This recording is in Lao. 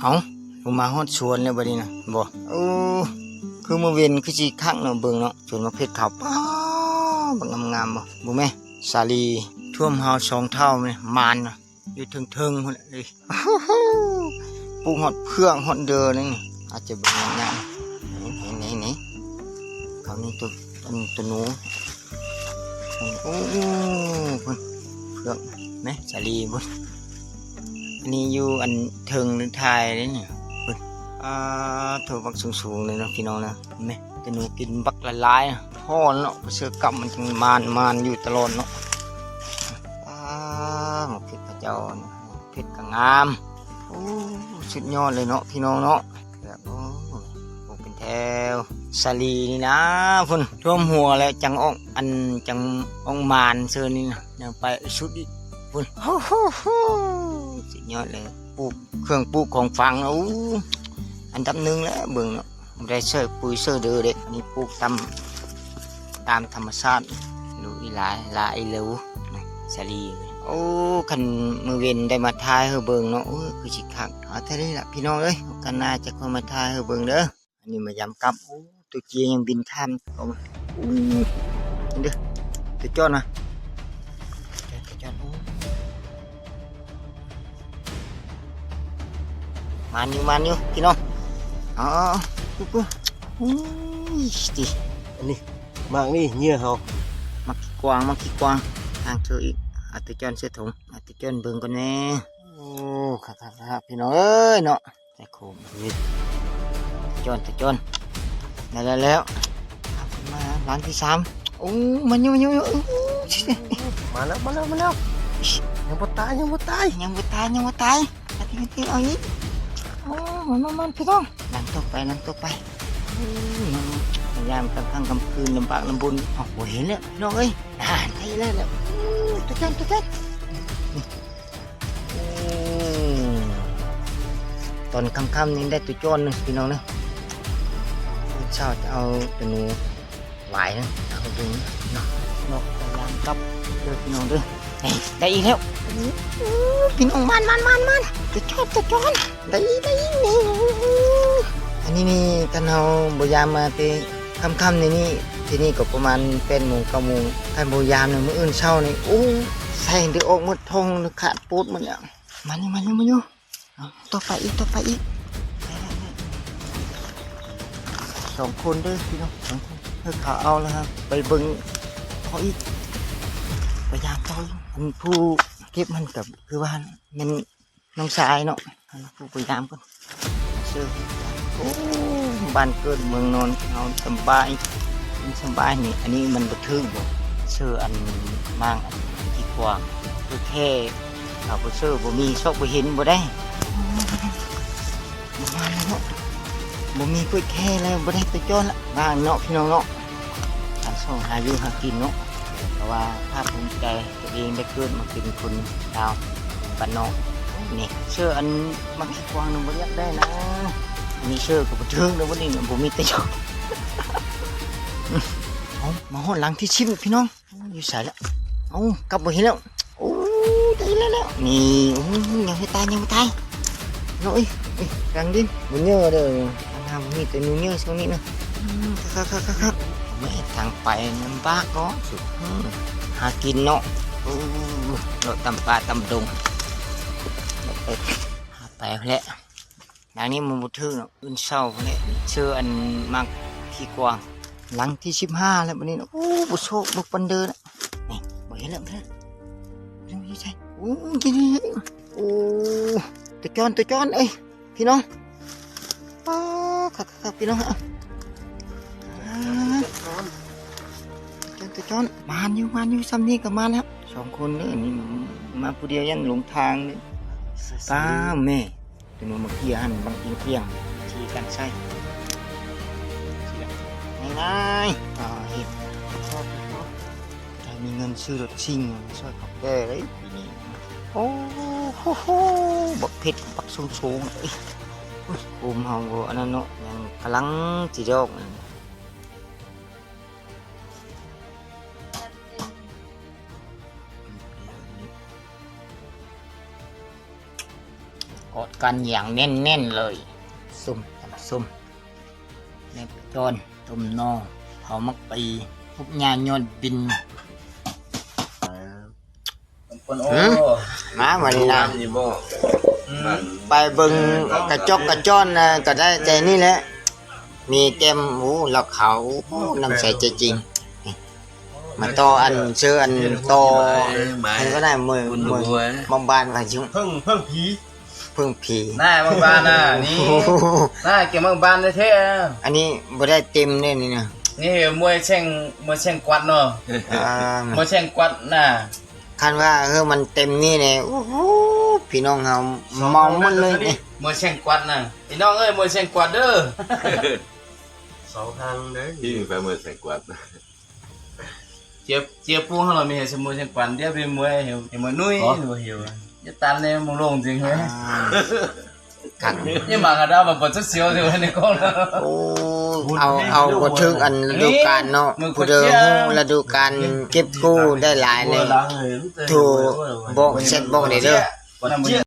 ເອົ້າ ມາຮອດສວນແລ້ວບັດນີ້ນະ. ບໍ່ ໂອ້ ຄືມື້ເວັນຄືຊິຄັກເນາະ. ເບິ່ງເນາະ ສວນໝາກເຜັດຂາວ ປ້າ ບັກງາມໆ ບໍ່ ບໍ່ແມ່ນ ສາລີ ຖ້ວມເຮົາສອງເທົ່າແມ່ນ ມານນະ ຢູ່ເທິງໆພຸ້ນເລີຍ. ປູກຮອດເຜືອກຮອດເດີນີ້ ອາດຈະເບິ່ງຍາກ. ນີ້ໆ ເຂົາມີຕົວ ອັນ ຕົວໜູ. ໂອ້ ເພິ່ນ ເຜືອກແມະ ສາລີພຸ້ນ. ອັນນີ້ຢູ່ອັນເທິງທ້າຍເດ້ນີ້ ເພິ່ນ. ອ່າ ໂທ້ ບັກສູງໆ ເລີຍເນາະ ພີ່ນ້ອງເນາະ. ແມະ ແຕ່ໜູກິນບັກຫຼາຍໆ ຮ້ອນເນາະ ເສື້ອກຳມັນຈັ່ງມານໆ ຢູ່ຕະຫຼອດເນາະ. ອ່າ ໝາກເຜັດເຂົາເຈົ້າ ເຜັດກໍງາມ. ໂອ້ ສຸດຍອດເລີຍເນາະ ພີ່ນ້ອງເນາະ. ແບບ ໂອ້ ປູກເປັນແຖວ ສາລີນີ້ນະ ພຸ້ນ ຖ້ວມຫົວແລ້ວຈັ່ງອອກ ອັນ ຈັ່ງອອກມານເຊີນີ້ນະ ຍັງໄປສຸດອີກ ພຸ້ນ. ໂອ້ໂຫ ສຸດຍອດເລີຍ. ປູກ ເຄື່ອງປູກຂອງຝັງ ໂອ້ ອັນດັບໜຶ່ງແຫຼະ ເບິ່ງເນາະ. ບໍ່ໄດ້ໃສ່ປຸ໋ຍໃສ່ເດີເດ້ ອັນນີ້ປູກຕາມ ຕາມທຳມະຊາດ. ລູກອີຫຼາຍ ຫຼາຍອີຫຼູ ສາລີ. ໂອ້ ຄັນມື້ເວັນໄດ້ມາຖ່າຍໃຫ້ເບິ່ງເນາະ ໂອ້ ຄືຊິຄັກ. ເອົາເທົ່ານີ້ລະ ພີ່ນ້ອງເອີຍ ໂອກາດໜ້າຈະຄ່ອຍມາຖ່າຍໃຫ້ເບິ່ງເດີ. ອັນນີ້ມາຍາມກັບ ໂອ້ ຕົວເຈຍຍັງບິນຂ້າມເຂົ້າມາ. ໂອ້ ເດີ ຕົວຈ້ອນນະ ຕົວຈ້ອນ ໂອ້ ມານຢູ່ ມານຢູ່ ພີ່ນ້ອງ. ເອົາໆໆ ໂອ້ຍ ຕິ ອັນນີ້ ໝາກນີ້ເຫຍື່ອເຮົາ ໝາກຂີ້ກວາງ ໝາກຂີ້ກວາງ. ທາງເທີອີກ ເອົາຕົວຈ້ອນໃສ່ຖົງ ເອົາຕົວຈ້ອນເບິ່ງກ່ອນແດ່. ໂອ້ ຄັກໆໆ ພີ່ນ້ອງເອີຍເນາະ. ແຕ່ໂຄມນີ້ ຕາຈ້ອນ ຕາຈ້ອນ ໄດ້ແລ້ວ ມາຫຼັງທີສາມ. ໂອ້ ມາຢູ່ ມາຢູ່ ມາແລ້ວ ມາແລ້ວ ມາແລ້ວ. ຍັງບໍ່ຕາຍ ຍັງບໍ່ຕາຍ ຍັງບໍ່ຕາຍ ຍັງບໍ່ຕາຍ. ເອົາອີກ ໂອ້ ມາ ມາ ມາ ພີ່ນ້ອງ. ຫຼັງຕໍ່ໄປ ຫຼັງຕໍ່ໄປ. ໂອ້ ມາ ມາ ມາຍາມກາງຄ່ຳກາງຄືນ ລຳບາກລຳບົນ. ເອົ້າ ບໍ່ເຫັນແລ້ວ ພີ່ນ້ອງເອີຍ. ນານ ໄດ້ແລ້ວ ແລ້ວ. ໂອ້ ຕາຈ້ອນ ຕາຈ້ອນ. ໂອ້ ຕອນຄ່ຳໆນີ້ໄດ້ຕົວຈ້ອນໜຶ່ງ ພີ່ນ້ອງເດີ. ເຊົ້າຈະເອົາຕົວໜູຫວາຍນະ ເອົາເບິ່ງເນາະ ເນາະ ພະຍາຍາມກັບເດີ ພີ່ນ້ອງເດີ. ນີ້ ໄດ້ອີກແລ້ວ. ໂອ້ ພີ່ນ້ອງ ມານໆໆ ຕົວຈ້ອນ ຕົວຈ້ອນ. ໄດ້ອີກ ໄດ້ອີກ ນີ້. ອັນນີ້ນີ້ ຄັນເຮົາບໍ່ຍາມມາແຕ່ຄ່ຳໆນີ້ນີ້ ທີ່ນີ້ກໍປະມານແປດໂມງ ເກົ້າໂມງ. ຄັນບໍ່ຍາມໃນມື້ອື່ນເຊົ້ານີ້ ໂອ້ ໃສ່ໄດ້ອອກໝົດທ້ອງ ຂາດໂປດໝົດແລ້ວ. ມາຢູ່ ມາຢູ່ ມາຢູ່. ເອົາ ຕໍ່ໄປອີກ ຕໍ່ໄປອີກ. ສອງຄົນເດີພີ່ນ້ອງ ສອງຄົນ. ເອີ ເຂົາເອົາແລ້ວ ໄປເບິ່ງຕໍ່ອີກ ໄປຍາມຕໍ່ອີກ. ອັນຜູ້ເກັບມັນກໍຄືວ່າແມ່ນ ນ້ອງຊາຍເນາະ ອັນຜູ້ພະຍາຍາມກ່ອນ. ເຊີ ໂອ້ ບ້ານເກີດເມືອງນອນເຮົາສະບາຍ ສະບາຍນີ້. ອັນນີ້ມັນບໍ່ຖືກບໍ່ ເຊີ ອັນໝາກອັນຂີ້ກວາງ ຄືແຄ່ເຂົາບໍ່ເຊີ ບໍ່ມີຊອກບໍ່ເຫັນບໍ່ໄດ້. ບໍ່ມາແລ້ວເນາະ ບໍ່ມີກ້ວຍແຄ່ແລ້ວ ບໍ່ໄດ້ຕົວຈ້ອນລະ ວ່າເນາະ ພີ່ນ້ອງເນາະ. ການຊອກຫາຢູ່ຫາກິນເນາະ ເພາະວ່າພາກພູມໃຈ ຕົວເອງໄດ້ເກີດມາເປັນຄົນລາວບ້ານນອກນີ້. ເຊີ ອັນໝາກຂີ້ກວາງນີ້ບໍ່ຢາກໄດ້ນະ. ອັນນີ້ເຊີກໍບໍ່ຖືກແລ້ວ ບັດນີ້ບໍ່ມີແຕ່ຢອກ. ເອົາ ມາຮອດຫຼັງທີສິບ ພີ່ນ້ອງ. ໂອ້ ຢູ່ໃສລະ? ເອົ້າ ກັບບໍ່ເຫັນແລ້ວ. ໂອ້ ໄດ້ແລ້ວ ແລ້ວ ນີ້. ໂອ້ ຍັງບໍ່ຕາຍ ຍັງບໍ່ຕາຍ. ເນາະ ເອີຍ ເອີຍ ກາງດິນ ບໍ່ເຫຍື້ອເດີ. ອັນນັ້ນມີແຕ່ໜູເຫຍື້ອຊ່ວງນີ້ນະ. ອືມ ຄັກໆໆໆ. ແມ່ ທາງໄປລຳບາກເນາະ ສຸດ. ອືມ ຫາກິນເນາະ. ໂອ້ ເລາະຕາມປ່າຕາມດົງ ເລາະໄປ ຫາໄປແຫຼະ. ຫຼັງນີ້ມັນບໍ່ຖືກເນາະ ອື່ນເຊົ້າພຸ້ນແຫຼະ. ເຊີ ອັນໝາກຂີ້ກວາງ ຫຼັງທີສິບຫ້າແລ້ວບັດນີ້ນະ. ໂອ້ ບໍ່ໂຊກບໍ່ປັນເດີນະ. ນີ້ ບໍ່ເຫັນແລ້ວ ບໍ່ເຫັນແລ້ວ. ຢູ່ໃສ? ໂອ້ ນີ້ໆ ໂອ້ ຕົວຈ້ອນ ຕົວຈ້ອນເອີຍ ພີ່ນ້ອງ. ປ້າ ຄັກໆໆ ພີ່ນ້ອງ. ອ່າ ຕົວຈ້ອນ ຕົວຈ້ອນ. ມານຢູ່ ມານຢູ່ ຊ່ຳນີ້ກໍມານແລ້ວ. ສອງຄົນເດີ ນີ້ມາຜູ້ດຽວຢ້ານຫຼົງທາງເດີ. ປ້າແມ່ ຕົວໜູມາເກຍຫັ້ນບັງອີງຕຽງ ຊີ້ກັນໃສ່ ງ່າຍໆ. ອ່າ ເຮັດ ຖ້າມີເງິນຊື້ລົດຊິງມາຊ່ອຍເຂົາແກ່ເລີຍປີນີ້. ໂອ້ໂຫ ບັກເຜັດບັກສູງໆ ເອີຍ. ໂອ້ຍ ໂຄມເຮົາບໍ່ອັນນັ້ນເນາະ ຍັງກຳລັງຊິດອກ. ໂອ້ ອດກັນຢ່າງແໜ້ນໆເລີຍ. ສົ້ມ ຕຳສົ້ມ ແນບຈອນ ຕົ້ມໜໍ່ ເຜົາໝາກປີ ອົບຫຍ້າຍອດບິນ. ຄົນໂອ້ ຫືມ ມາບັດນີ້ນະ ນີ້ບໍ່ ອືມ ໄປເບິ່ງກະຈອກກະຈ້ອນນະ ກະໄດ້ແຕ່ນີ້ແຫຼະ ມີແຈ່ມ ໂອ້ ລາວຂາວ ໂອ້ ນ້ຳໃສໃຈຈິງ. ມາຕໍ່ອັນ ເຊີອັນຕໍ່ ອັນກໍໄດ້ ເມືອງ ເມືອງ ບ້ານໆ ວ່າຊິ ເພິ່ງ ເພິ່ງຜີ ເພິ່ງຜີ ໜ້າ ບ້ານໆນະ ນີ້ ໜ້າ ແກມບ້ານໆແທ້ໆ. ອັນນີ້ບໍ່ໄດ້ເຕັມເດ້ນີ້ນະ ນີ້ມວຍແຊງ ມວຍແຊງກວັດເນາະ ອ່າ ມວຍແຊງກວັດນະ. ຄັນວ່າ ເອີ ມັນເຕັມນີ້ແຫຼະ ໂອ້ໂຫ ພີ່ນ້ອງເຮົາເມົາໝົດເລີຍນີ້ ມວຍແຊງກວັດນະ ພີ່ນ້ອງເອີຍ ມວຍແຊງກວັດເດີ ສອງທາງເດີ ທີ່ໄປມວຍແຊງກວັດ. ເຈັບ ເຈັບປູເຮົາລະມີໃຫ້ສະໂມຍແຊງກວັດ ດຽວໄປມວຍ ໃຫ້ມວຍນຸ້ຍ ບໍ່ຫິວ ຢ່າຕັນແນ່ ມັນລົງຈິງເຮີ້ຍ ອ່າ ຄັກ ນີ້ມາກະດາ ບໍ່ ບໍ່ຈັກສຽວເທື່ອໃນກ້ອງ. ໂອ້ ເອົາ ເອົາບໍ່ຖືກອັນລະດູການເນາະ ຜູ້ໃດຮູ້ລະດູການເກັບກູ້ໄດ້ຫຼາຍນີ້ ໂທບອກ ແຊັດບອກໄດ້ເດີ.